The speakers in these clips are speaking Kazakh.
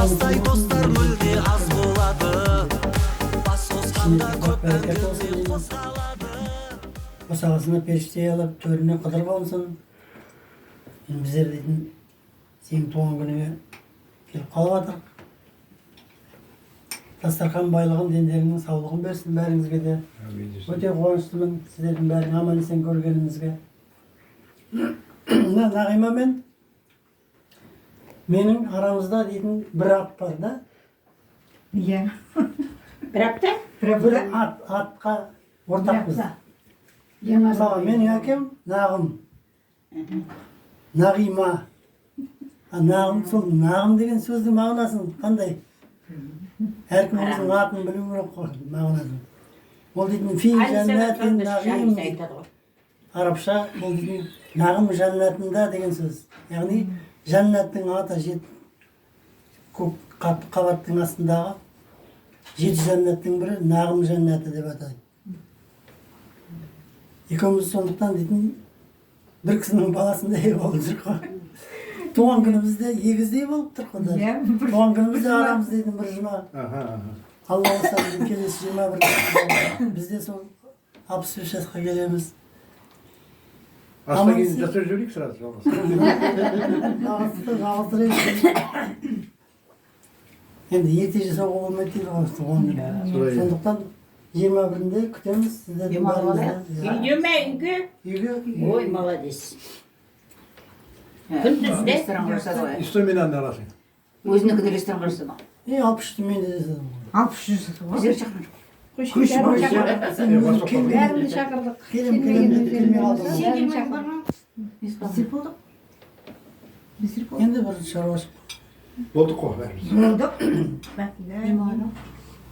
Остай достар мүлде аз болады. Бас қосқанда көп Берекет болсын әңгіме деймін. қозғалады. Босағасына періште алып, төріне қыдыр қонсын. Енді біздер дейтін сенің туған күніңе келіп қалып жатырық. Дастархан байлығын, дендеріңнің саулығын берсін бәріңізге де. Өте қуаныштымын сіздердің бәрін аман есен көргенімізге. Мына Нағима мен менің арамызда дейтін бір ат бар да. Иә. Бір апта? Бір ат, атқа ортақпыз. Мысалға, менің әкем Нағым, Нағима. А Нағым, сол Нағым деген сөздің мағынасын қандай? Әркім өзінің атын білу керек қой, мағынасын. Ол дейтін фи жәннатин нағим дейді. Айтады ғой. Арабша ол дейтін нағым жәннатында деген сөз. Яғни жәннаттың аты, жеті көк қабаттың астындағы жеті жәннаттың бірі Нағым жәннаты деп атайды. Екеуміз сондықтан дейтін бір кісінің баласындай болып жүрік қой. Туған күнімізде егіздей болып тұр қой даже. Иә. Туған күнімізде арамыз дейтін бір жұма. Аха, аха. Алла қаласа, біздің келесі 21 біз де сол 65 жасқа келеміз. Астан Аман кейін есен. жасап жіберейік сразу, жалғыз. Жалғастырайық. Енді ерте жасауға болмайды дейді ғой туған күн. Солай. Сондықтан 21-інде күтеміз сіздердің Демалып алайық. бәріңізді. Иә. Үйде ме, үйге? Үйге. Ой, молодец. Күндіз де? Ресторанға жасады ғой. Истоминаны аласың. Өзінікін ресторанға жасады ғой. Е, 63-ті мен де жасадым ғой. 63 жасады ғой. Біздер шақырған жоқ. Сен Е, келмей- Бәрін шақырдық. Келем, келем деп келмей қалдың ғой. Бәрін шақырдық. Біздер болдық. Біздер болдық. Енді бір шаруашылық. Болдық қой бәріміз. Болдық.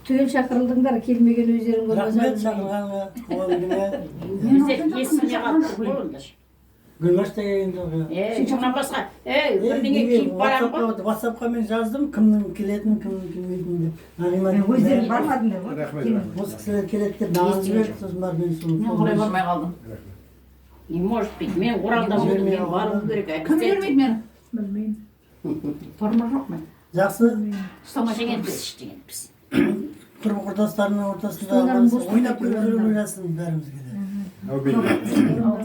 Түгел шақырылдыңдар, келмеген өздерің Рахмет көрмесе. шақырғанға, туған күніңе. Біздер есіне қалдық қой онда. Гүлмаш та келген жоқ. Е, сонан басқа, ей, бірдеңе киіп барамын ғой. Ватсапқа мен жаздым, кімнің келетінін, кімнің келмейтінін деп. Нағима Өздері дейтін бармадыңдар ғой. Рахмет, рахмет. осы кісілер келеді деп маған жіберді, сосын барып мен соны Мен қалай бармай қалдым? Не может быть, мен Оралда болдым, мен баруым керек. Кім жібермейді мені? Білмеймін. Форма жоқ мен. Жақсы. Ұстамай. Ештеңе етпес, ештеңе етпес. Құрбы құрдастарының ортасында Столдарын аман бос ойнап тұтып күліп жүруге жазсын бәрімізге де. Әумин.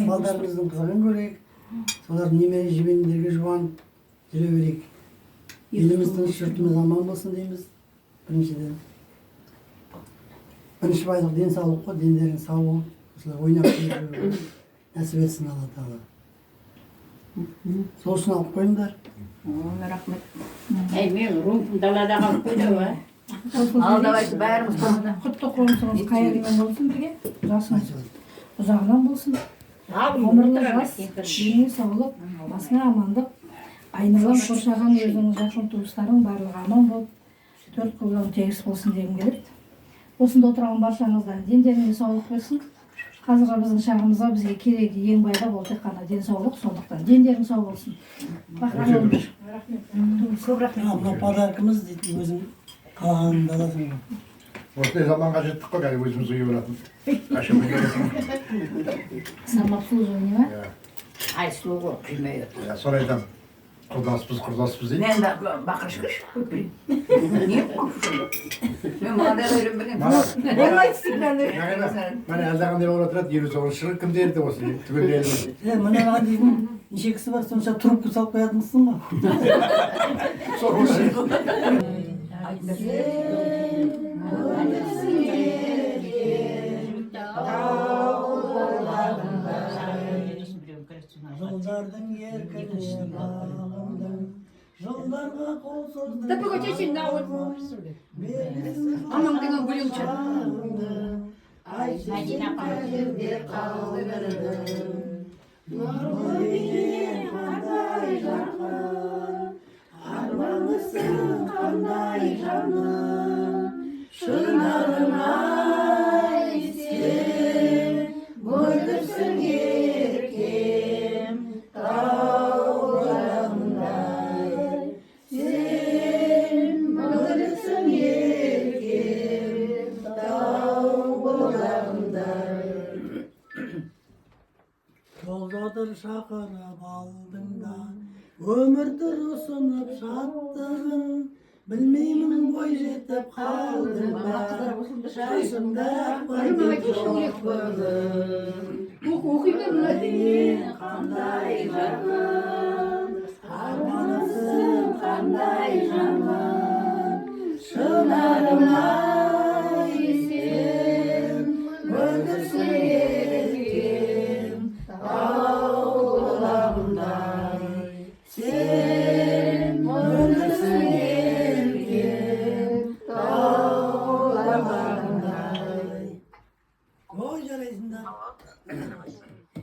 Балдарымыздың қызығын көрейік, солар немере жебендерге жұбанып жүре берейік. Еліміз тыныш, жұртымыз аман болсын дейміз. Біріншіден, бірінші байлық денсаулық қой. Дендерің сау болып, осылай ойнап күліп жүруге нәсіп етсін Алла Тағала. Сол үшін алып қойыңдар. Ой, рахмет. Ей, мен румфым далада қалып қойды ғой. Ал давайте бәріміз тұрмыз. Құтты қонысыңыз қайырымен болсын бірге. Жасыңыз ұзағынан болсын. Алдым, Ғұмырлы жас, денсаулық, басыңа амандық, айналаң қоршаған өзіңнің жақын туыстарың барлығы аман болып, төрт құлағың тегіс болсын дегім келеді. Осында отырған баршаңызға дендеріңе саулық берсін. Қазіргі біздің шағымызда бізге керегі ең байлық ол тек қана денсаулық, сондықтан дендерің сау болсын. Бақытты болыңдар. Рахмет. Көп рахмет. А, мына подаркамыз дейтін, өзің қалағаныңды аласың ғой. Осындай заманға жеттік қой, қазір өзіміз үйге баратын. Қашан Самообслуживание ма? Иә, Айсұлу ғой, құймай отыр. иә, соны айтамын. Құрдаспыз, құрдаспыз дейді. Мен де бақырышқыш. Не мен мынандайға үйренбеген. Болмайды стеклянный. Нағима, міне әлдеқандай болып отырады, 59-жылы кім дерді осы түгелдерді. Е, мынаған дейтін неше кісі бар, сонша трубка салып қоятынсың ғой. Сол. Жылдардың еркіне бағындым, жылдарға қол создым. Да погоди, на вот. Аман деген өлең шығар. Мәдина апам. Жерде қалдырдым. Нұрлы бейнең қандай жарқын, арманысың қандай жаным, шынарым ай, сен мөлдірсің, еркем, тау бұлағындай. Сен мөлдірсің, еркем, тау бұлағындай. Жол жатыр шақырып алдыңда, өмірді ұсынып шаттығын. Білмеймін, бой жетіп қалдың ба, жасымда жоқ бұрын. Оқи бер мына. Қандай жарқын арманымсың, қандай жаман шынарым ай, сен мөлдірсің еркем тау бұлағындай, сен мөлдірсің еркем тау бұлағындай. Ой, жарайсыңдар.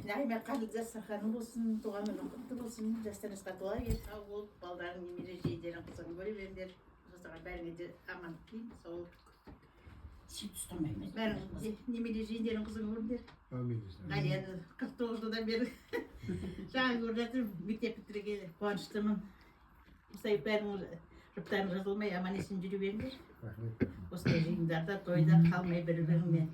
Нағима, қарлы дастарханың болсын, туған күнің құтты болсын, жастан жасқа тола бер, сау болып, балдарың, немере жиендерің қызығын көре беріңдер. Жастарға бәріңе де амандық тілеймін, саулық. Сүт ұстамаймын. Бәрің немере жиендерің қызығын көріңдер. Әумин. Ғалияны 49 жылдан бері жаңа көріп жатырмын, мектеп бітіргелі қуаныштымын. Осылай бәрің жұптарың жазылмай, аман есен жүре беріңдер. Рахмет. Осындай жиындарда, тойда қалмай бір біріңнен.